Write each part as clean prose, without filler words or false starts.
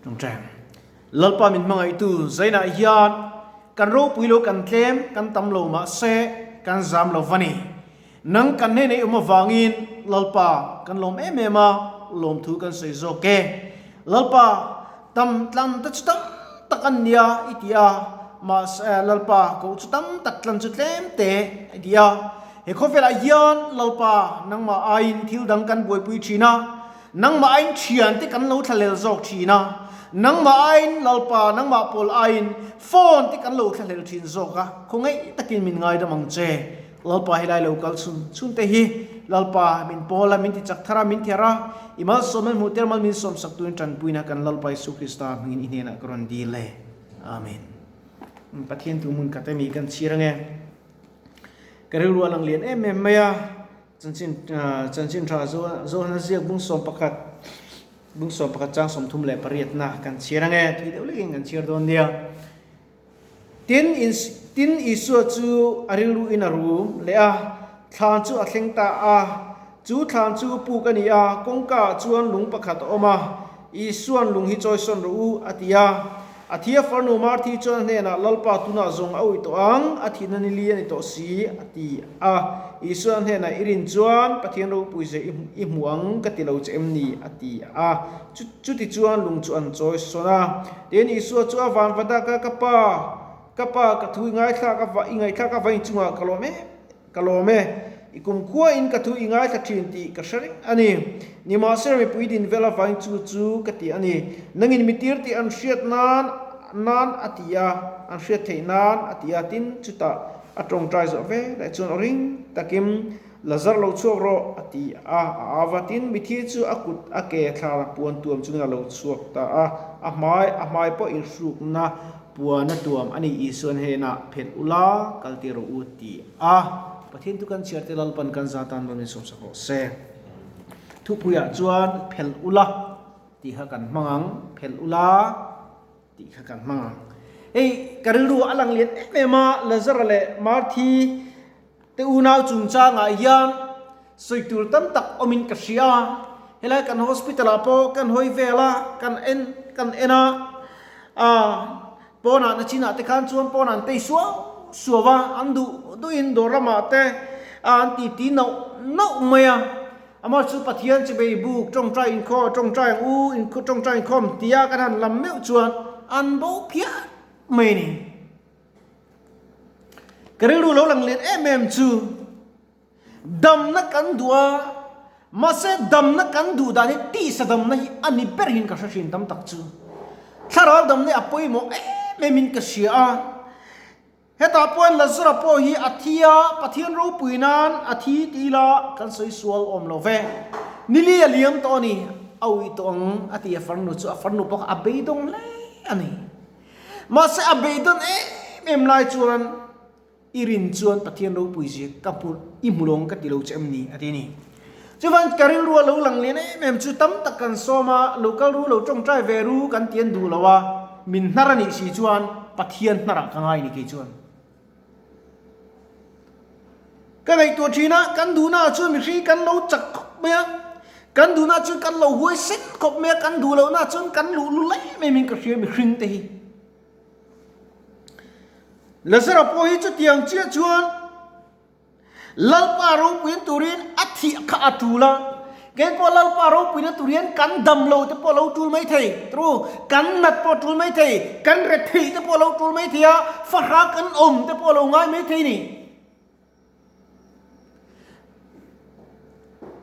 Tawngtai ang. Lalpa min hmangaihtu Zainah hian kan ropui lo kan tlem kan tam lo mahse kan zam lo va ni. Nang kan hnenah i awm avangin Lalpa kan lawm em em a, lawmthu kan sawi zawk e. Lalpa tam tlan te chu tam tak an nia i ti a, mahse Lalpa koh chu tam tak tlan chu tlem te i ti a. He khawvelah hian Lalpa nangmah aiin thil dang kan buaipui thin a, Nangmah aiin thiante kan lo thlahlel zawk thin a, nangmah aiin Lalpa, nangmah pawl aiin phone te kan lo thlahlel thin zawk a, khawngaih takin min ngaidam ang che. Lalpa helai lo kal chhun chhun te hi Lalpa min pawl a, min ti chak thar a, min ther a, i malsawm an hmuh tir mal min sawmsak tuin tanpuina kan Lalpa Isu Krista hmingin i hnenah ka rawn dil e. Amen. Pathian tu hmun khat emi kan chhir ange. Ka rilru a lang lian em em mai a. Chanchin chanchin tha Johana ziak bung 11 bung 11 chang 38 na kan chhiar ange thui deuh lekin kan chhiar dawn nia. Tin in tin Isua chu a rilru in a rum leh a, thlan chu a thleng ta a. Chu thlan chu puk a ni a, kawngka ah chuan lung pakhat a awm a. Isua'n lung hi chawisawn rawh u a ti a. A thi a farnu Marthi chuan a hnenah, Lalpa tunah zawng a ui tawh ang, a thihna ni li a ni tawh si, a ti a. Isua'n a hnenah, I rin chuan Pathian ropui ze i hmu ang ka ti lo che em ni? a ti a. Chuti chuan lung chu an chawisawn a. Tin, Isua chu a van va dak a, Ka Pa, ka Pa, ka thu i ngaithlak a, i ngaihthlak a vain chungah ka lawm em? Ka lawm e, i kumkhua in ka thu i ngaithla thin tih ka hre reng a ni. Nimahsela mipui din vel avangin chu chu ka ti a ni. Nangin mi tir tih an hriat nan nan a ti a, an hriat theih nan a ti a. Tin, chutah a tawngtai zawh ve leh chuan aw ring takin, Lazar lo chhuak rawh, a ti a. A au a, tin, mithi chu a kut a ke thla puan tuam chungin a lo chhuak ta a. A hmai a hmai pawh inhrukna Puan a tuam a ni Isuan hnenah phelh ula kal tir rawh u ti a. Pathian chu kan chhiar te Lalpan kan za tan rawn insawmsak rawh se. Thupuiah chuan phelh ula tih kha kan hmang ang, phelh ula tih kha kan hmang ang. Hei ka rilru a lang lian em em a, Lazara leh Marthi te unau chungchangah hian sawi tur tam tak awmin ka hria a, helai kan hospital ah pawh kan hawi vel a, kan en kan en a, ah pawnah na chinah te khan chuan pawnah an tei suau suau a, an duh duhin dawr lamah te ah an ti ti nauh nauh mai a, amah chu Pathian chibei buk tawngtai inkhawm tawngtai ang u tawngtai inkhawm tia kan han lam meuh chuan an bo phiat mai a ni. Ka rilru lo lang lian em em chu damna kan duh a, mahse damna kan duh dan hi tisa damna hi a ni ber hian ka hre thin tam tak chu. Thlarau damna hi a pawimawh em em in ka hria a, hetah pawh hian Lazara pawh hi a thi a, Pathian ropui nan a thi ti ila kan sawi sual awm lo ve. Nili a liam tawh a ni, a uih tawh ang a ti a farnu chu, a farnu pawh kha a beidawng hle a ni. Mahse a beidawn em em lai chuan i rin chuan Pathian ropui zia ka hmu i hmu lawng ka ti lo che em ni a ti a ni. Chuvan ka rilru a lo lang lian em em chu tam tak kan sawm a, lo kal ru lo tawngtai ve ru kan ti an duh lo a, min hnar a nih si chuan Pathian hnarah ka ngai ni kei chuan. Ka ngaihtuah thin a, kan duhna ah chuan mihring kan lo chak khawp mai a, kan duhna ah chuan kan lo huai sen khawp mai a, kan duh lohna ah chuan kan luh lul em em in ka hria mihring te hi. Lazara pawh hi chutiang chiah chuan Lalpa ropuiin turin a thih kha a tul a, Kei pawh Lalpa ropuina tur hian kan dam lo te pawh a lo tul mai thei, tru, kan nat pawh a tul mai thei, kan retheih te pawh a lo tul mai thei a, fahra kan awm te pawh a lo ngai mai thei ni.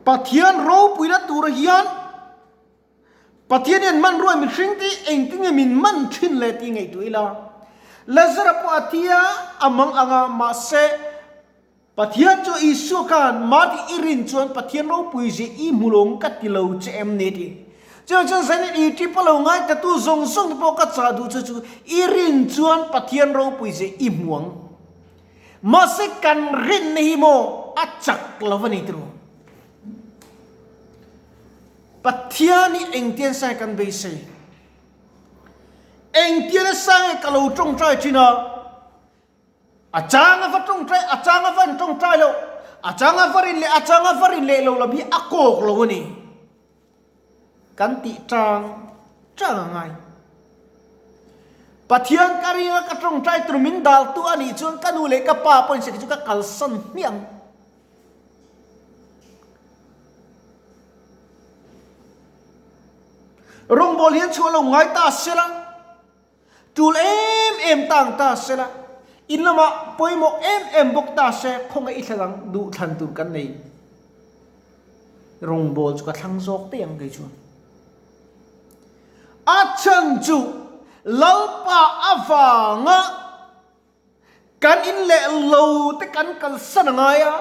Pathian ropuina tur hian Pathian hian hmanrua mihring te hi engtin nge min man thin le tih ngaihtuah ila. Lazara pawh a thi a, a mang ang a, mahse Pathian chu Isua khan mahni i rin chuan Pathian ropui zia i hmu lo ka ti lo che em ni ti. Chuvang chuan zanin i ṭi pawh lo ngai ta tu zawng zawng te pawh ka chah duh che chu i rin chuan Pathian ropui zia i hmu ang. Mahse kan rinna hi maw a chak lo a ni tiraw? Pathian hi engtian sai kan beisei? Engtian sai ka lo ṭawngṭai ṭhin a? A chang a va tawngtai, a chang a va in tawngtai lo, a chang a va rin leh a chang a va rin leh lo lam hi a kawk lo a ni. Kan tih tang tang a ngai. Pathian ka ring a, ka tawngtai tur min dal tu a nih chuan ka nu leh ka pa pawhin seki chu ka kalsan hmiah ang. Rawngbawl hian chhuah lo ngai ta sela, tul em em ta ang ta sela, in lamah pawimawh em em bawk ta se, khawngaih i thla dang duh thlan tur kan nei. Rawngbawl chu ka thlang zawk daih ang kei chuan. A chhan chu Lalpa avanga kan in leh lo te kan kalsan a ngai a,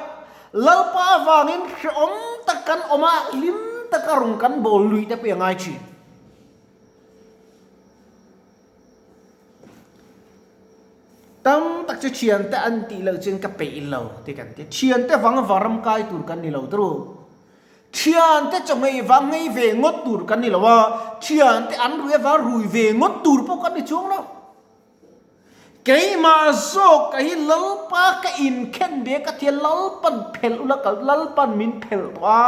Lalpa avangin hrehawm tak kan awm a, hlim taka rawn kan bawl lui te pawh i a ngai thin. Tam tak chu thiante an tih loh chuan ka peih lo tih kan ti. Thiante vang vang ram kai tur kan ni lo turu. Thiante chaw ngei vang ngei ve ngawt tur kan ni lo a, thiante an rui avang rui ve ngawt tur pawh kan ni chuang lo. Keimah zawk ka hi Lalpa ka inkhen ve ka tia Lalpan phelh ula ka Lalpan min phelh tawh a,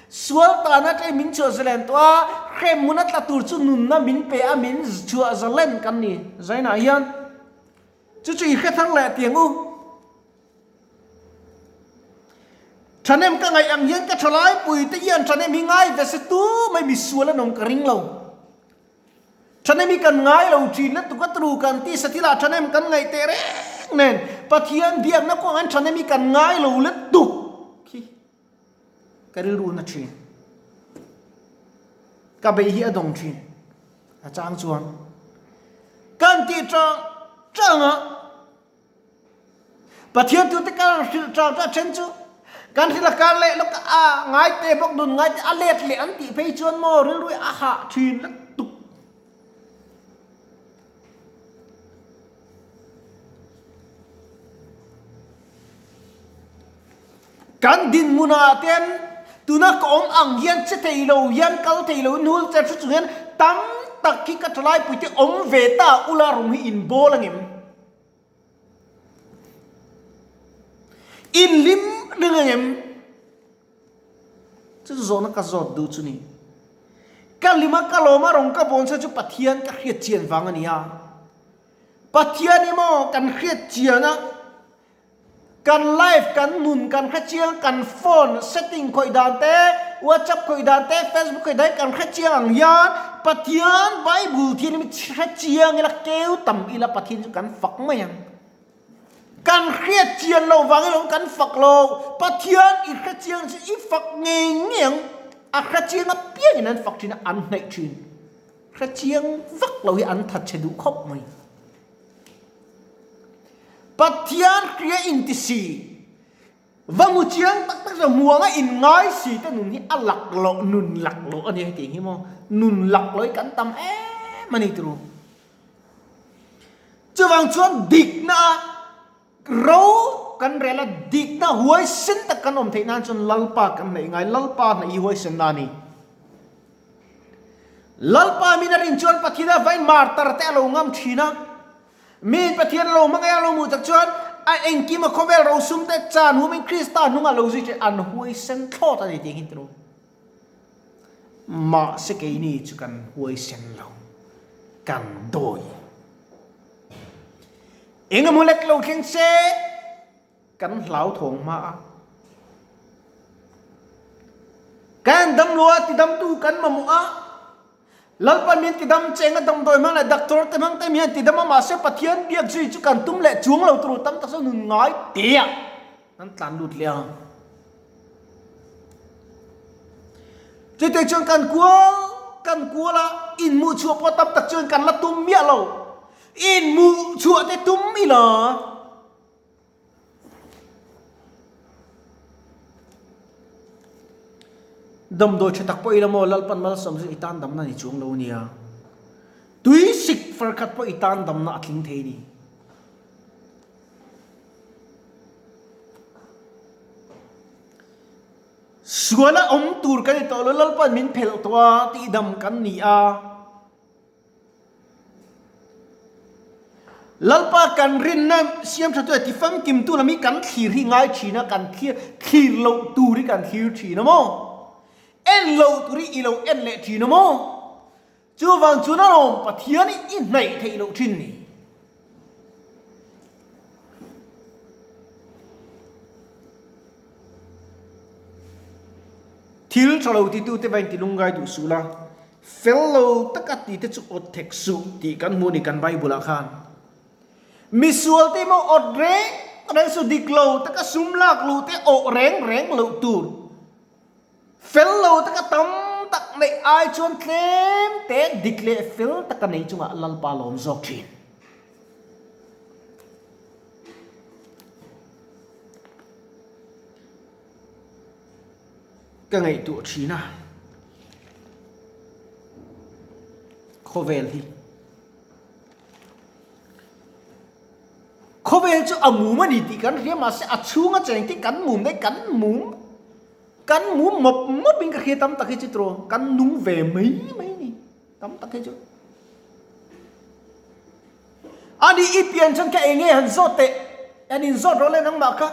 sual tan atangin min chhuah zalen tawh a, hremhmun a tla tur chu nunna min pe a min chhuah zalen kan ni. Zainah hian chu chu i hre thar leh tiang u. Thahnem ka ngaih ang hian ka thalaipui te hian thahnem hi ngai ve se tu mai misual an awm ka ring lo. Thahnem hi kan ngai lo thin na tuk a tru kan ti sa thilah thahnem kan ngaih teh reng nen Pathian biakna kawng an thahnem hi kan ngai lo let tuk khi ka rilru na thin. Ka bei hi a dawng thin a chang chuan kan tih tang tang a. Pathian tute kan hrilh ṭau ṭah ṭhen chu kan hrilh a kar leh lawk a ngai te bawk nun ngai te a let leh an tih phei chuan maw rilru a hah ṭhin lutuk. Kan dinhmun ah ten tuna ka awm ang hian che thei lo hian kal thei lo in hul che hre chung hian tam tak hi ka ṭhalai te awm ve ta ula rawng hi in bawl angem? In hlim reng angem? Chu chu zawhna ka zawt duh chu ni. Ka hlima ka lawma rawng ka bawn che chu Pathian ka hriat chian vang a ni a. Pathian hi maw kan hriat chian a, Kan life, kan nun kan hre chiang, kan phone setting khawih dan te, WhatsApp khawih dan te, Facebook khawih dan te kan hre chiang ang hian Pathian Bible thianghlim hi hre chiang ila, keu tam ila Pathian chu kan fak mai ang. Kan hriat chian loh vangin lo kan fak lo, Pathian i hre chiang chu i fak ngei ngei ang, a hre chiang apiangin an fak thin a, an hnaih thin. Hre chiang vak lo hi an thatchhe duh khawp mai. Pathian hria inti si, va hmu chiang tak tak chu hmuanga in ngai si te nun hi a lak loh, nun lak loh a ni heti hi maw, nun lak loh hi kan tam em a ni turu. Chuvang chuan dikna ro kan rel a, dikna huaisen tak kan awm theih nan chuan Lalpa kan hnaih ngai, Lalpa hnaih hi huaisenna a ni. Lalpa min a rin chuan Pathian a vain martar te a lo ngam thin a. Miin Pathian a lo hmangaih a lo hmuh tak chuan a engkim a khawvel rosum te chan humin Krista hnung a lo zui thin an huaisen thlawt a ni tih hi tiro. Mahse keini chu kan huaisen lo, kan dawi. Engemaw lek lo thleng se Kan hlauthawng hma a. Kan damlo a tidamtu kan mamawh a. Lalpa min tidam cheng a damdawi hmang leh doctor te hmang te mi hian tidam a mahse Pathian biak zui chu kan tum leh chuang lo tur tam tak chu nun ngai te ah kan tlan lut leh ang. Chutei chuan kan kual kan kual a inhmuh chhuah pawh tam tak chuan kan la tum miah lo. Inhmuh chhuah te tum ila. Damdawi tha tak pawh ila maw Lalpan malsawm chu i tan damna ni chuang lo nia. Tui sik far khat pawh i tan damna a tling thei ni. Suala awm tur kan ni tawh lo Lalpan min phelh tawh a tihdam kan ni a. Lalpa kan rinna siam tha tu leh tifamkim tu lam hi kan thlir hi ngai thin a, kan thlir thlir loh tur hi kan thlir thin a maw? En loh tur hi i lo en leh thin a maw? Chuvang chuan alawm Pathian i hnaih theih loh thin ni. Thil tha lo titute va inti lungngai duh suh la, fel lo taka tite chu awt thek suh tih kan hmu a ni kan Bible ah khan. Misual te emaw awt reng reng suh, dik lo taka sum lak luh te awh reng reng loh tur. Fel lo taka tam tak neih ai chuan tlem te dik leh fel taka nei chungah Lalpa lawm zawk thin. Ka ngaihtuah thin a, khawvel hi. Khawvel chu a mum a ni tih kan hria mahse a chhunga cheng te kan mum daih kan mum kan mum mawp mawp in ka hria tam tak hi chu tiraw kan nung ve mai mai a ni tam tak hi chu. Ani i pian chuan ka eng nge han zawt teh an inzawt rawh le nangmah kha.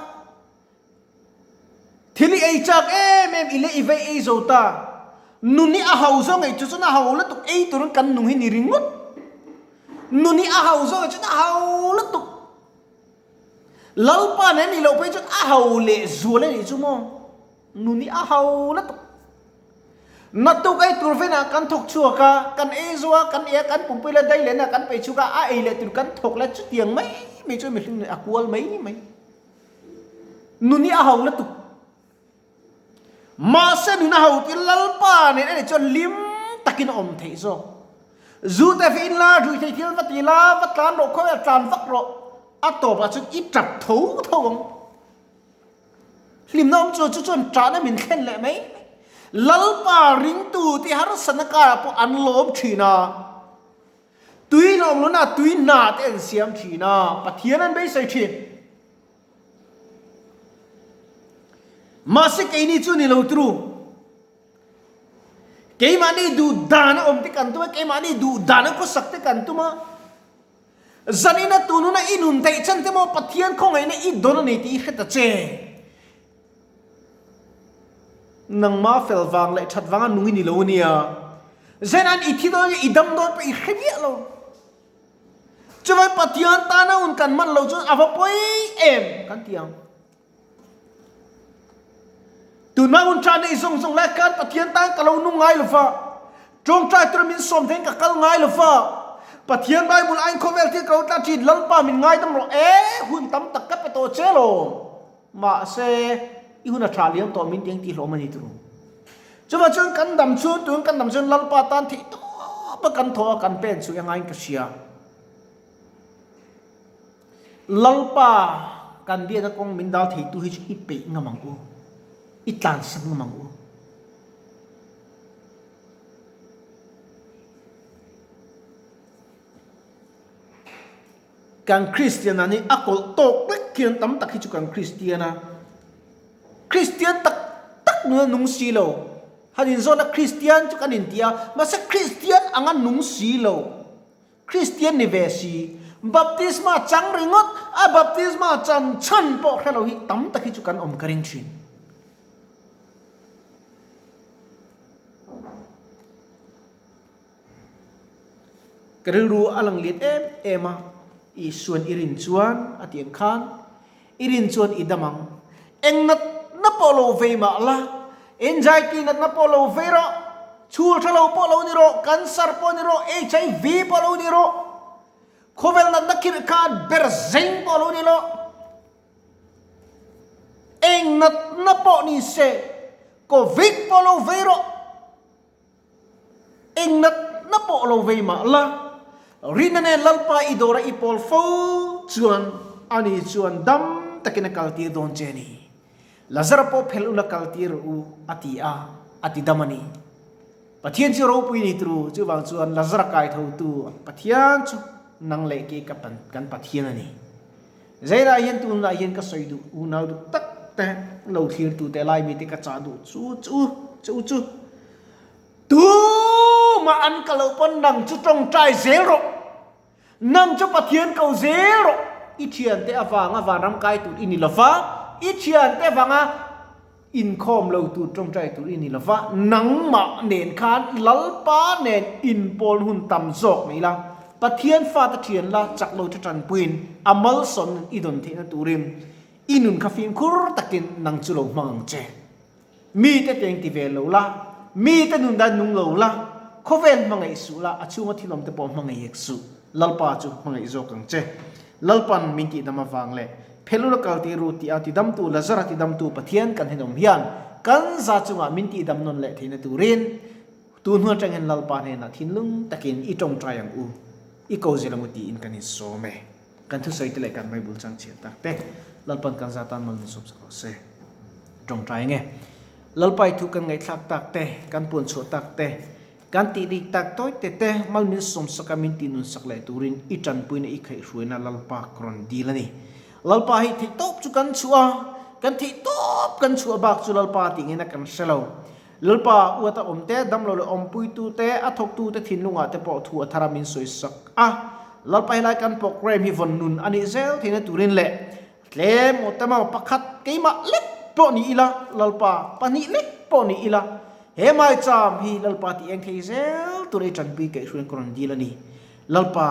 Thil i ei chak em em i leh i vei ei zo ta. Nun hi a hau zawng ei chu chuan a hau lutuk ei turin kan nung hi ni ringawt. Nun hi a hau zawng ei chuan a hau lutuk. Lalpa nen nih loh phei chuan a hau leh zual a nih chu maw. Nun hi a hau lutuk. Naktuk ei tur venah kan thawk chhuak a, kan ei zo a, kan ei a, kan pumpui la dai lehna kan peih chhuk a, a ei leh tur kan thawk la chutiang mai mai chu mihring nun a kual mai mai. Nun hi a ho lutuk. Mahse nun a ho tir Lalpa nen a nih chuan hlim takin a awm theih zawk. Zu te fi in la, rui thei thil va ti la, va tlan rawh, khawiah tlan vak rawh. A tawpah chuan i tap tho tho ang. Hlimna awm chuan chu chuan tahna min thlen leh mai. Lalpa ringtu te harsatna karah pawh an lawm thin a. Tui hlawm luna tui hna te an siam thin a, Pathian an beisei thin. Mahse keini chu ni lo tru. Keimahni duh dan a awm te kan tum a, keimahni duh dan a khawsak te kan tum a. Zanina tununa i nun theih chan te maw Pathian khawngaihna i dawn a ni tih i hre ta che. Nangma fel vang leh that vanga nung i ni lo ania. Zenan i thi dawn nge i dam dawn pawh i hre miah lo. Chuvai Pathian tana hun kan hman lo chuan a va pawi em kan ti ang. Tunhma hun tha nei zawng zawng lai khan Pathian tan ka lo nung ngai lo va. Tawngtai tura min sawm theiin ka kal ngai lo va. Pathian Bible aiin khawvel thil ka lo tla thin Lalpa min ngaidam rawh e hun tam tak ka pe tawh che lo. Mahse, i hun a tha liam tawh min tiang tih hlawm a ni turu. Chuvang chuan kan dam chhung tun kan dam chuan Lalpa tan theih tawp a kan thaw a kan pen chu engain ka hria. Lalpa kan biakna kawng min dal theitu hi chu i peih ngam ang u, i tlansak ngam ang u. Kan Kristian ah nih a kawlh tawk vek khian tam tak hi chu kan Kristian a, Kristian tak tak nuna nung si lo, han inzawn a Kristian chu kan inti a, mahse Kristian anga nung si lo, Kristian ni ve si, baptisma chang ringawt a baptisma chan chhan pawh hre lo hi tam tak hi chu kan awm ka ring thin. Ka rilru a lang lian em em a, Isua'n i rin chuan a ti ang khan, I rin chuan i dam ang. Eng natna pawh lo vei mah la, anxiety natna pawh lo vei rawh, chhul tha lo pawh lo ni rawh, cancer pawh ni rawh, HIV pawh lo ni rawh, khawvel natna khirh khan ber zeng pawh lo ni rawh, eng natna pawh ni se, Covid pawh lo vei rawh. Eng natna pawh lo vei mah la, Rina nen Lalpa i dawra i pawl fo chuan ani chuan dam takin a kaltir dawn che a ni. Lazara pawh phel ula kaltir rawh u a ti a, a ti dam a ni. Pathian chu ropui ni turu, chuvang chuan Lazara kaithotu Pathian chu nang leh kei ka kan Pathian a ni. Zeirah hian tunah hian ka sawi duh unau duh tak te lo thlir tu te lai mite ka chah duh chu chu chu chu tumah an ka lo pawn nang chu tawngtai zel rawh nang chu Pathian ko zel rawh i thiante avanga vanram kai tur i ni lova i thiante vanga. Inkhawm lo tur tawngtai tur i ni lo va, nangmah nen khan Lalpa nen inpawl hun tam zawk nei la, Pathian fate thian la chak lo tha tanpuiin a malsawmna i dawn theihna turin i nun kha fimkhur takin nang chu lo hmang ang che. Mite teng ti ve lo la, mite nun dan nung lo la, khawvel hmangaih suh la, a chhunga thilawm te pawh hmangaih hek suh. Lalpa chu hmangaih zawk ang che. Lalpan min tihdam avang leh Phelula kal tir ru tih a tidamtu Lazara tidamtu Pathian kan henawm hian kan za chungah min tihdam nawn leh theihna turin tun hun atangin Lalpa hnenah thinlung takin i tawngtai ang u, i ko zel ang u tiin kan insawm e. Kan thusawi te leh kan Bible chang chhiat tak te Lalpan kan za tan mal min sawm sak rawh se. Tawngtai nge. Lalpa i thu kan ngaihthlak tak te, kan puan chhuah tak te, Kan tih dik tak tawi te te mal min sawmsak a min tihnun sak leh turin i tanpuina i khaihhruaina Lalpa ka rawn dil a ni. Lalpa hei theih tawp chu kan chhuah a, kan theih tawp kan chhuah bak chu Lalpa tih ngei na kan hre lo. Lalpa uata awm te, damlo leh awmpuitu te, a thawktu te thinlungah te pawh thu a thar a min sawisak a. Lalpa helai kan programme hi vawn nun a nih zel theihna turin leh Tlem aw temaw pakhat keimah lek pawh ni ila, Lalpa pahnih lek pawh ni ila, he maicham hi Lalpa tih eng thei zel tur i tanpui kaihhruain ka rawn dil a ni. Lalpa,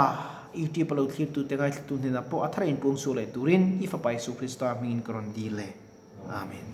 YouTube a lo thlirtute ngaithlatu hnenah pawh a thar inpuang chhuak leh turin i Fapa Isu Krista hmingin ka rawn dil e. Amen.